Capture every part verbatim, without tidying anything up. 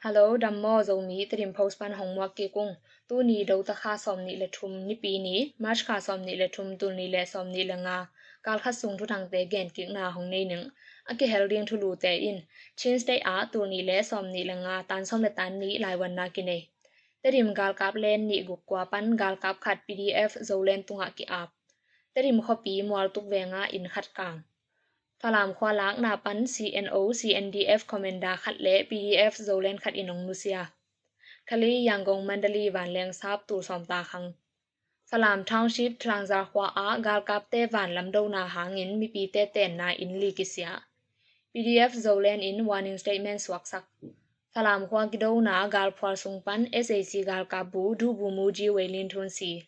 Hello, dam maw Zomi, Tedim Post pan hong muak kik ung. Tuni Dota kha sawmnih le thum, Nipi ni, March kha sawmnih le thum, tul nih le sawmnih le nga, kal khat sung thuthangte gen kikna hong nei ning. A kihel ding thulute in, Chin State ah tul nih le sawmnih le nga, tan sawm le tan nih laivuanna kinei. Tedim galkap len nih guk kua pan galkap khat P D F Zoland tungah ki-ap. Tedim khuapi Mualtuk venga inn khat kang. Falam khua lakna pan C N O, C N D F commander khat le P D F Zoland khat in hong nusia. Kalay, Yangon, Mandalay vanleng sap tul sawm ta khang. Falam Township Thlangzar khua ah galkapte vanlam dona hangin mipite tenna inn li kisia. P D F Zoland in warning statement suaksak. Falam khua kidona galphual sung pan S A C galkap bu duhbu muji weilin thun si.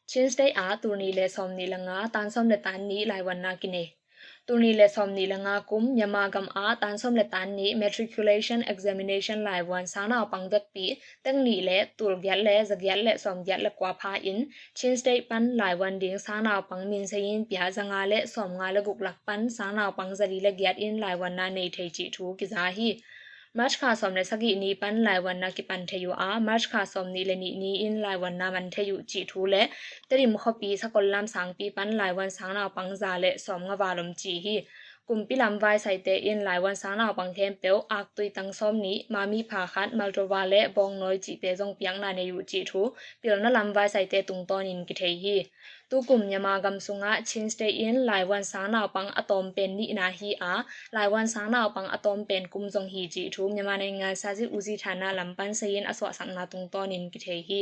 Chin State ah tul nih le sawmnih le nga, tan sawm le tan nih laivuanna kinei. Tul nih le sawmnih le nga kum Myanmar gam ah tan sawm le tan nih matriculation examination laivuan sangnaupang vekpi teng nih le tul giat le za giat le sawm giat le kua pha in Chin State pan laivuan ding sangnaupang min sayin pia za nga le sawm nga le guk lak pan sangnaupang za li le giat in laivuanna nei thei cih thu kiza hi. March kha sawm le sagih ni pan laivuanna kipan thei uh a, March kha sawmnih le nih ni in laivuanna man thei uh cih thu le Tedim khuapi Sakollam sangpi pan laivuan sangnaupang za le sawm nga val om ci hi. Kumpi lam vaisaite in laivuan sangnaupang khempeuh aktui tang sawm nih, mami pha khat, maltova le bawngnawi cihte zong piakna nei uh cih thu pilna lam vaisaite tungtawnin kithei hi. Tukum Myanmar gam sungah Chin State in laivuan sangnaupang a tawm pen nihna hi a, laivuan sangnaupang a tawm pen kum zong hi cih thu Myanmar naingan sazi uzi thana lam pan sayin a suahsakna tungtawnin kithei hi.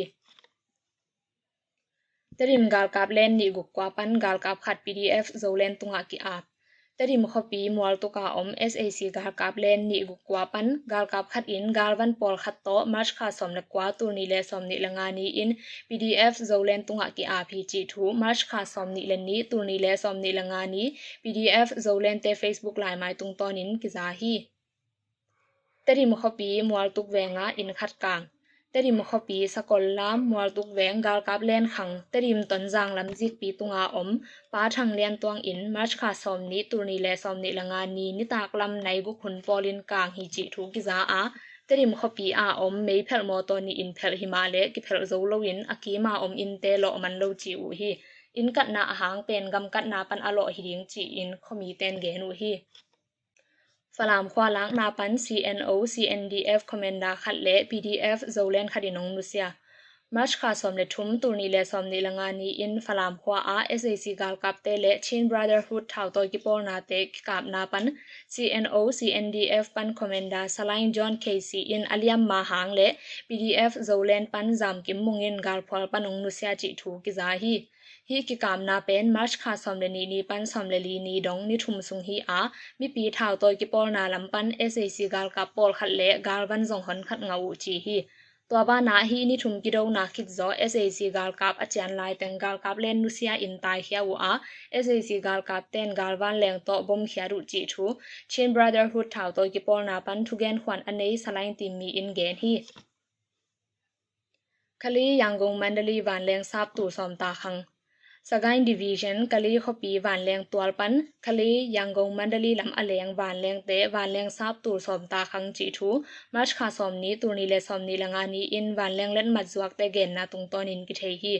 Tedim galkap len nih guk kua pan galkap khat P D F Zoland tungah ki-ap. Tedim khuapi Mualtuk a om S A C galkap len nih guk kua pan galkap khat in galvan pawlkhat tawh March kha sawm le kua tul nih le sawmnih le nga ni in P D F Zoland tungah ki-ap hi cih thu March kha sawmnih le nih tul nih le sawmnih le nga ni P D F Zolandte Facebook laimai tungtawnin kiza hi. Tedim khuapi Mualtuk venga inn khat kang. Tedim khuapi Sakollam Mualtuk veng galkap len khang Tedim Tonzang lam zikpi tunga om Pa Thang Lian Tuang in March kha sawmnih tul nih le sawmnih le nga ni nitak lam nai guk hun pawlin kang hi cih thu kiza a, Tedim khuapi a om mei phelh mawtaw nih in phelh hi mah le kiphelh zo loin a kima om innte lawh man lo ci uh hi. Inn katna a hang pen gam katna pan a lawh hi ding ci-in khuamiten gen uh hi. Falam khua lakna pan C N O, C N D F commander khat le P D F Zoland khat in hong nusia. March kha sawm le thum tul nih le sawmnih le nga ni in Falam khua ah S A C galkapte le Chin Brotherhood thautawi kipawlnate kikapna pan C N O, C N D F pan commander Salaing John K C in a liamma hang le P D F Zoland pan Zam Kim Mung in galphual pan hong nusia cih thu kiza hi. Hih kikapna pen March kha sawm le nih ni pan sawm le li ni dong ni thum sung hi a, mipi thautawi kipawlna lam pan S A C galkap pawlkhat le galvan zong hon khat ngah uh ci hi. Tua banah hih ni thum kidona khit zaw S A C galkap a cian laiteng galkap len nusia in taikhia uh a, S A C galkap ten galvan leng tawh bom khiat uh cih thu Chin Brotherhood thautawi kipawlna pan thugen khuan a nei Salaing Timmy in gen hi. Kalay, Yangon, Mandalay vanleng sap tul sawm ta khang. Sagaing Division, Kalay khuapi vanleng tual pan Kalay, Yangon, Mandalay lam a leng vanlengte vanleng sap tul sawm ta khang cih thu March kha sawmnih tul nih le sawmnih le nga ni in vanleng letmat zuakte genna tungtawnin kithei hi.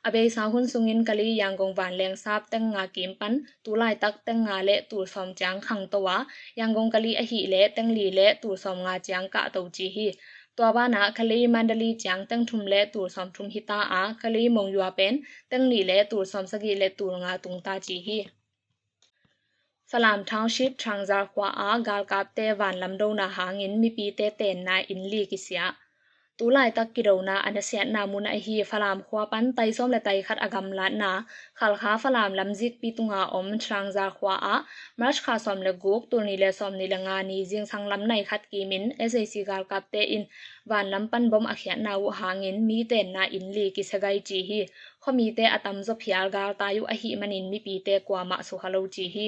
A beisa hun sungin Kalay, Yangon vanleng sap teng nga kim pan tulaitak teng nga le tul sawm ciang khangto a, Yangon Kalay ahih le teng li le tul sawm nga ciang kahto ci hi. Tua banah Kalay Mandalay ciang teng thum le tul sawm thum hi ta a, Kalay Monywa pen teng nih le tul sawm sagih le tul nga tung ta ci hi. Falam Township Thlangzar khua ah galkapte vanlam dona hangin mipite tenna inn li kisia. Tulaitak kidona a nasiatna mun ahi Falam khua pan tai sawm le tai khat a gamlatna Khalkha Falam lamzikpi tunga om Thlangzar khua ah March kha sawm le guk tul nih le sawmnih le nga ni zingsang lam nai khat kimin S A C galkapte in vanlam pan bom a khiatna uh hangin mi tenna inn li kisia gai ci hi. Khuamite a tamzaw phial galtai uh ahih manin mipite kuamah sukha lo ci hi.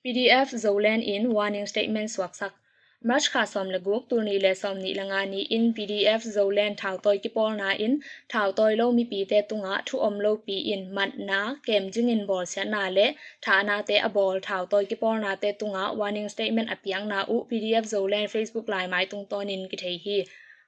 P D F Zoland in warning statement suaksak. March kha sawm le guk, tul nih le sawm nih le nga ni in P D F Zoland thautawi kipawlna in thautawi lo mipite tungah thu om lopi in matna, kemjing in bawlsiatna le thahnate a bawl thautawi kipawlnate tungah warning statement a piakna uh P D F Zoland Facebook laimai tungtawnin kithei hi.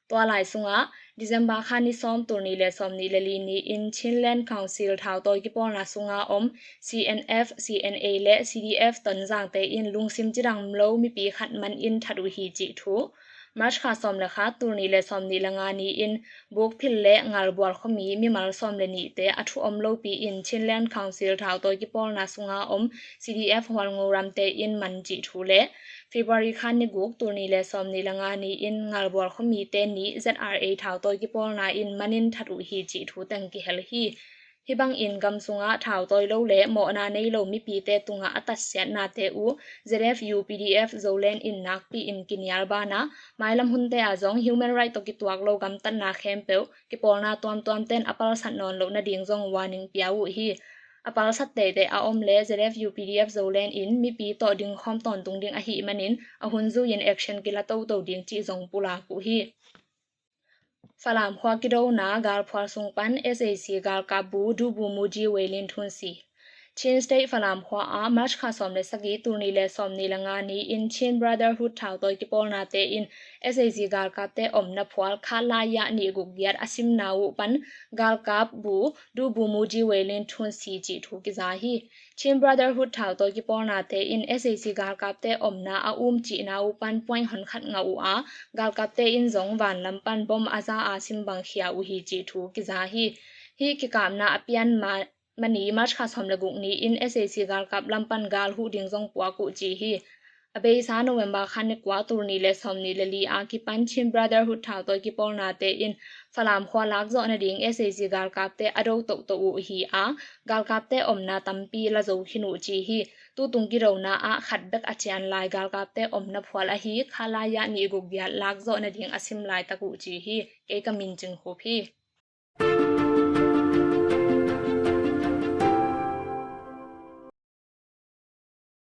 Tua lai sungah December kha ni sawm, tul nih le sawm nih le li ni in Chinland Council thautawi kipawlna sunga om C N F, C N A le C D F Tonzangte in lungsim cidam lo mipi khat man in that uh hi cih thu. March kha sawm le khat, tul nih le sawm nih le nga ni in Bukphil le Ngalbual khuami mimal sawm le nihte a thu om lopi in Chinland Council thautawi kipawlna sunga om C D F Hualngo ramte in man cih thu le February kha ni guk, tul nih le sawm nih le nga ni in Ngalbual khuamite nih Z R A thautawi kipawlna in man in that uh hi cih thu teng kihel hi. Hih bangin gam sungah thautawi lo le mawhna nei lo mipite tungah a tatsiatnate uh Z F U P D F Zoland in nakpi in kinial banah, mailam hunte ah zong human right tawh kituak lo gamtatna khempeuh kipawlna tuamtuamten a palsat nawn loh nading zong warning pia uh hi. A palsat teitei a om le Z F U P D F Zoland in mipi tawh dingkhawm tawntung ding ahih manin a hun zui-in action kila toto ding cih zong pulak uh hi. Falam khua kidona galphual sung pan S A C galkap bu Dubu Muji Weilin Thunsi. Chin State Falam khua ah March kha sawm le sagih, tul nih le sawm nih le nga ni in Chin Brotherhood thautawi kipawlnate in S A C galkapte omna phual khat lai ah nih guk giat a simna uh pan galkap bu Dubu Muji Weilin Thunsi cih thu kiza hi. Chin Brotherhood thautawi kipawlnate in S A C galkapte omna a um cihna uh pan point honkhat ngah uh a, galkapte in zong vanlam pan bom a za a simbang khia uh hi cih thu kiza hi. Hih kikapna a pian ma mani March kha sawm le guk ni in S A C galkap lam pan gal huh ding zong puak uh ci hi. A beisa November kha ni kua, tul nih le sawm nih le li a kipan Chin Brotherhood thautawi kipawlnate in Falam khua lak zawh nading S A C galkapte a do tohtoh uh hi a, galkapte omna tampi la zo khin uh ci hi. Tutung kidona ah khat bek a cian lai galkapte omna phual ahi khat lai ah nih guk giat lak zawh nading a sim laitak uh ci hi. Kei ka min Cing Khup hi.